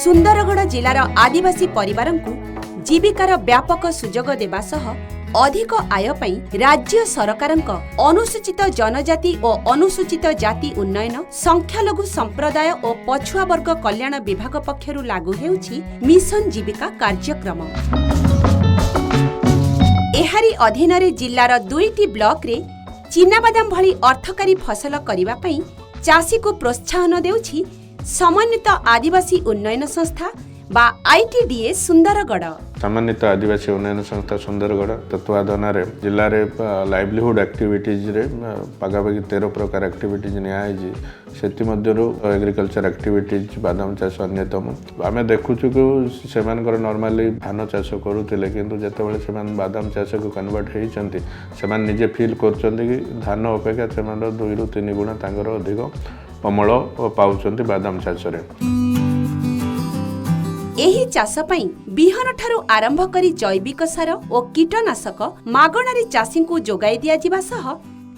ସୁନ୍ଦରଗଡ଼ ଜିଲ୍ଲାର ଆଦିବାସୀ ପରିବାରଙ୍କୁ ଜୀବିକାର ବ୍ୟାପକ ସୁଯୋଗ ଦେବା ସହ ଅଧିକ ଆୟ ପାଇଁ ରାଜ୍ୟ ସରକାରଙ୍କ ଅନୁସୂଚିତ ଜନଜାତି ଓ ଅନୁସୂଚିତ ଜାତି ଉନ୍ନୟନ, ସଂଖ୍ୟାଲଘୁ ସମ୍ପ୍ରଦାୟ ଓ ପଛୁଆ ବର୍ଗ କଲ୍ୟାଣ ବିଭାଗ ପକ୍ଷରୁ ଲାଗୁ ହେଉଛି ମିଶନ ଜୀବିକା କାର୍ଯ୍ୟକ୍ରମ। ଏହାରି ଅଧୀନରେ ଜିଲ୍ଲାର ଦୁଇଟି ବ୍ଲକରେ ଚିନାବାଦାମ ଭଳି ଅର୍ଥକାରୀ ଫସଲ କରିବା ପାଇଁ ଚାଷୀକୁ ପ୍ରୋତ୍ସାହନ ଦେଉଛି ସମନ୍ୱିତ ଆଦିବାସୀ ଉନ୍ନୟନ ସଂସ୍ଥା ବା ଆଇଟିଡିଏ ସୁନ୍ଦରଗଡ଼। ସମନ୍ୱିତ ଆଦିବାସୀ ଉନ୍ନୟନ ସଂସ୍ଥା ସୁନ୍ଦରଗଡ଼ ତତ୍ତ୍ୱାବଧାନରେ ଜିଲ୍ଲାରେ ଲାଇଭଲିହୁଡ୍ ଆକ୍ଟିଭିଟିଜ୍ରେ ପାଖାପାଖି 13 ପ୍ରକାର ଆକ୍ଟିଭିଟିଜ୍ ନିଆହେଇଛି। ସେଥିମଧ୍ୟରୁ ଏଗ୍ରିକଲଚର ଆକ୍ଟିଭିଟିଜ୍ ବାଦାମ ଚାଷ ଅନ୍ୟତମ। ଆମେ ଦେଖୁଛୁ କି ସେମାନଙ୍କର ନର୍ମାଲି ଧାନ ଚାଷ କରୁଥିଲେ, କିନ୍ତୁ ଯେତେବେଳେ ସେମାନେ ବାଦାମ ଚାଷକୁ କନଭର୍ଟ ହେଇଛନ୍ତି, ସେମାନେ ନିଜେ ଫିଲ୍ କରୁଛନ୍ତି କି ଧାନ ଅପେକ୍ଷା ସେମାନଙ୍କର 2ରୁ 3 ଗୁଣା ତାଙ୍କର ଅଧିକ ଅମଳ ପାଉଛନ୍ତି ବାଦାମ ଚାଷରେ। ଏହି ଚାଷ ପାଇଁ ବିହନଠାରୁ ଆରମ୍ଭ କରି ଜୈବିକ ସାର ଓ କୀଟନାଶକ ମାଗଣାରେ ଚାଷୀଙ୍କୁ ଯୋଗାଇ ଦିଆଯିବା ସହ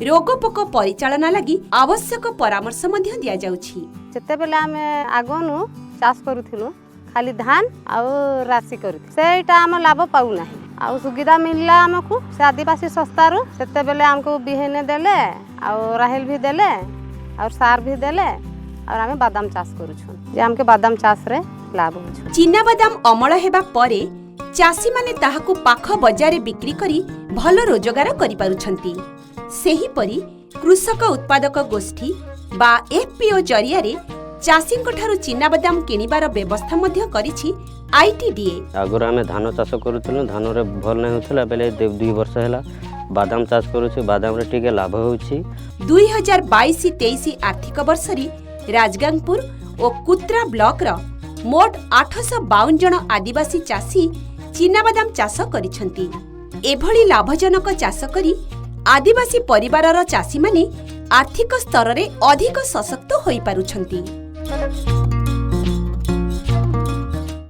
ରୋଗପୋକ ପରିଚାଳନା ଲାଗି ଆବଶ୍ୟକ ପରାମର୍ଶ ମଧ୍ୟ ଦିଆଯାଉଛି। ଯେତେବେଲେ ଆମେ ଆଗନୁ ଚାଷ କରୁଥିଲୁ, ଖାଲି ଧାନ ଆଉ ରାଶି କରୁଥିଲୁ। ସେଇଟା ଆମେ ଲାଭ ପାଉନାହିଁ। ଆଉ ସୁବିଧା ମିଳିଲା ଆମକୁ ସେ ଆଦିବାସୀ ସଂସ୍ଥାରୁ। ସେତେବେଲେ ଆମକୁ ବିହନ ଦେଲେ ଆଉ ରାହେଲ ବି ଦେଲେ ଆଉ ସାର ବି ଦେଲେ ଆଉ ଆମେ ବାଦାମ ଚାଷ କରୁଛୁ ଯେ ଆମକୁ ବାଦାମ ଚାଷରେ ଲାଭ ହେଉଛି। ଚିନାବାଦାମ ଅମଳ ହେବା ପରେ ଚାଷୀମାନେ ତାହାକୁ ପାଖ ବଜାରରେ ବିକ୍ରି କରି ଭଲ ରୋଜଗାର କରିପାରୁଛନ୍ତି। ସେହିପରି କୃଷକ ଉତ୍ପାଦକ ଗୋଷ୍ଠୀ ବା ଏଫ୍ପିଓ ଜରିଆରେ ଚାଷୀଙ୍କଠାରୁ ଚିନାବାଦାମ କିଣିବାର ବ୍ୟବସ୍ଥା ମଧ୍ୟ କରିଛି ଆଇଟିଡିଏ। ଆଗରୁ ଆମେ ଧାନ ଚାଷ କରୁଥିଲୁ, ଧାନରେ ଭଲ ନାଇଁ ହେଉଥିଲା। ବେଲେ 2 ବର୍ଷ ହେଲା ବାଦାମ ଚାଷ କରୁଛୁ, ବାଦାମରେ ଟିକେ ଲାଭ ହେଉଛି। 2022-23 ଆର୍ଥିକ ବର୍ଷରେ ରାଜଗାଙ୍ଗପୁର ଓ କୁତ୍ରା ବ୍ଲକର ମୋଟ 852 ଜଣ ଆଦିବାସୀ ଚାଷୀ ଚିନାବାଦାମ ଚାଷ କରିଛନ୍ତି। ଏଭଳି ଲାଭଜନକ ଚାଷ କରି ଆଦିବାସୀ ପରିବାରର ଚାଷୀମାନେ ଆର୍ଥିକ ସ୍ତରରେ ଅଧିକ ସଶକ୍ତ ହୋଇପାରୁଛନ୍ତି।